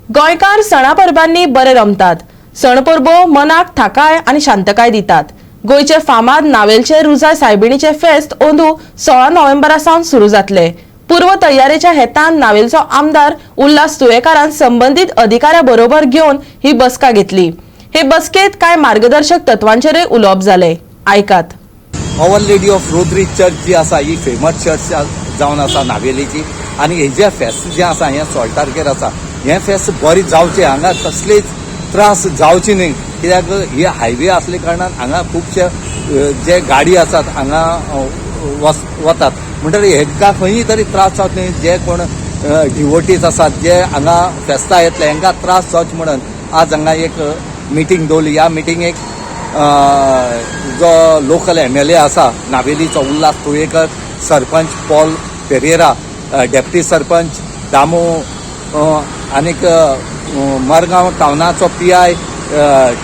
गोंयकार सणा परबांनी बरे रमतात. सण परबो मनाक थाकाय आनी शांतकाय दितात. गोंयचे फामाद नावेलचे रुजा सायबिणीचे फेस्त अंदू 16 नोव्हेंबरा सावन सुरू जातले. पूर्व तयारेच्या हेतान नावेलचो आमदार उल्हास तुयेकारान संबंदीत अधिकाऱ्या बरोबर घेवन ही बसका घेतली. हे बसकेत कांय मार्गदर्शक तत्वांचेरय उलोवप जालें. आयकात. Our Lady of Rosary Church जी आसा, ही फेमस चर्च जावन आसा नावेलीची आनी हेजें फेस्त जें आसा हें 16 तारखेर आसा. हें फेस्त बरें जावचें, हांगा कसलेच त्रास जावचे न्हय, कित्याक ही हायवे आसले कारणान हांगा खुबशे जे गाडी आसात हांगा वतात, म्हणटकीर हेंकां खंयी तरी त्रास जावचे न्हय. जे कोण डिवोटीज आसात, जे हांगा फेस्ता येतले, हांकां त्रास जावचे म्हणून आज हांगा एक मिटींग दवरली. ह्या मिटिंगेक जो लोकल एमएलए आसा नावेलीचो उल्हास तुयेकर, सरपंच पॉल पेरेरा, डेप्टी सरपंच दामू आनीक मरगांव टावनाचो पीआय,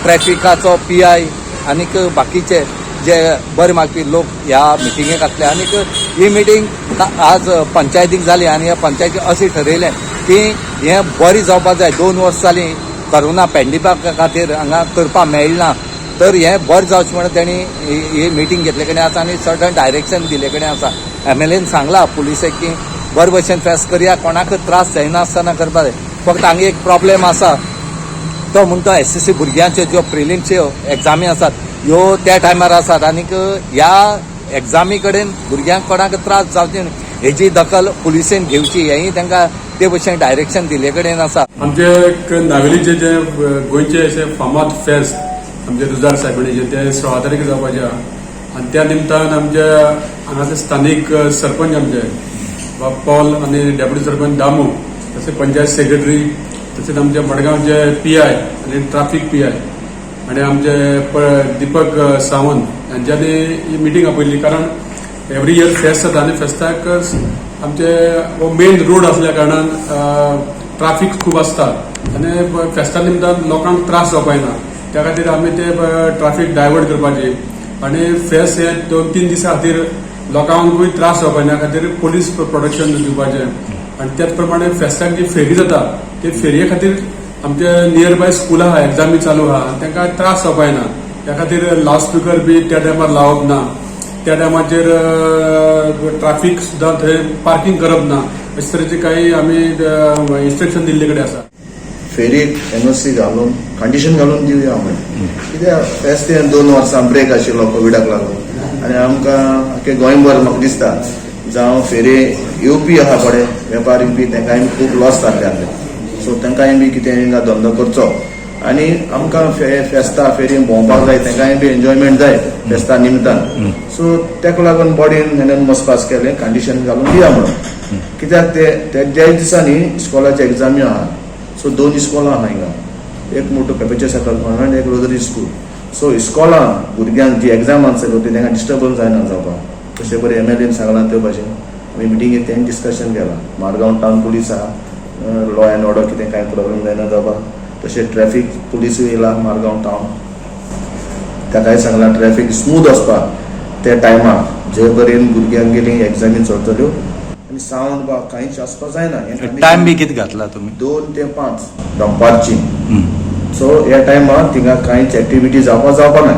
ट्रॅफिकाचो पीआय आनीक बाकीचे जे बरे मागपी लोक ह्या मिटिंगेक आसले. आनीक ही मिटींग आज पंचायतीक जाली आनी ह्या पंचायतीक अशें ठरयलें की हें बरें जावपाक जाय. 2 वर्सां जालीं कोरोना पॅन्डेमिका खातीर हांगा करपाक मेळना, तर हें बरें जावचें म्हणून तेणी ही मिटींग घेतले कडेन आसा आनी सर्टन डायरेक्शन दिले कडेन आसा. एमएलएन सांगला पुलिसेक की बरे भशेन फेस्त करया, कोणाक त्रास जायनासतना करपाक जाय. फक्त हांगा एक प्रॉब्लेम आसा, तो म्हणटा एसएससी भुरग्यांच्यो ज्यो प्रिलिम्सच्यो एग्जामी आसात, ह्यो त्या टायमार आसात आनीक ह्या एग्जामी कडेन भुरग्यांक कोणाक त्रास जावचे न्हय हेजी दखल पुलिसेन घेवची, हेंय तांकां ते भशेन डायरेक्शन दिल्ले कडेन आसा. आमचे एक नावेलीचे जे गोंयचे अशे फामाद फेस्त आमचे रुजार सायबिणीचे, ते 16 तारखेर जावपाचे आहा आनी त्या निमतान आमचे हांगासर स्थानीक सरपंच आमचे बाब पॉल आनी डेप्युटी सरपंच दामू, तशें पंचायत सेक्रेटरी, तशेंच आमचे मडगांवचे पीआय आनी ट्राफीक पीआय आनी आमचे दीपक सावंत हांच्यांनी ही मिटींग आपयल्ली, कारण एवरी इयर फेस्त जाता आनी फेस्ताक आमचे हो मेन रोड आसल्या कारणान ट्राफीक खूब आसता आनी फेस्ता निमतान लोकांक त्रास जावपा जायना, त्या खातीर आमी ते ट्राफीक डायवर्ट करपाची आनी फेस्त हे 2-3 दिसां खातीर लोकांकूय त्रास जावपा जायना खातीर पोलीस प्रोटेक्शन दिवपाचें. आनी त्याच प्रमाणे फेस्ताक जी फेरी जाता, ते फेरये खातीर आमचे नियर बाय स्कूल आहा, एग्जामी चालू आहा, तांकां त्रास जावपा जायना त्या खातीर लावडस्पिकर बी त्या टायमार लावप ना, त्या टायमाचेर ट्राफीक सुद्दां थंय पार्किंग करप ना, अशे तरेचे काही आमी इन्स्ट्रक्शन दिल्ले कडेन आसा. फेरीक एनओसी घालून कंडिशन घालून दिवया म्हण, कित्याक फेस्त हें 2 वर्सां ब्रेक आशिल्लो कोविडाक लागून आनी आमकां आख्खे गोंयभर म्हाका दिसता जावं फेरे येवपी आहा पळय वेपारी बी, तांकांय खूब लॉस जाल्ले आसले. सो तांकांय बी कितें हिंगा धंदो करचो आनी आमकां फेस्ता फेरी भोंवपाक जाय, तांकांय बी एन्जॉयमेंट जाय फेस्ता निमतान. सो ताका लागून बॉडीन एनमस पास केलें, कंडिशन घालून दिया म्हणून, कित्याक ते त्या दिसांनी इस्कॉलाचे एग्जामी आहा. सो दोन इस्कॉलां आहा हिंगा, एक मोटो पेपेचे सेटल कॉन्वेंट, एक रोजरी स्कूल. सो इस्कॉलां भुरग्यांक जी एग्जाम आन्सर ती तांकां डिस्टर्बन्स जायना जावपाक. तशें बरें एमएलएन सांगलां, त्यो भाशेन आमी मिटिंगेक तें डिस्कशन केलां. मारगांव टावन पुलीस आहा, लॉ एंड ऑर्डर कितें कांय प्रॉब्लेम जायना जावपाक. तशें ट्रॅफीक पुलिसूय येयला मारगांव टावन, ताकाय सांगलां ट्रॅफीक स्मूथ वचपाक त्या टायमार, जे बरेन भुरग्यांक गेली एग्जामी चलतल्यो आनी सावंड बा कांयच आसपाक जायना हें. टायम बी कितें घातला तुमी? 2 ते 5 दनपारची. सो ह्या टायमार थिंगा कांयच एक्टिविटी जावपाक जावपा ना.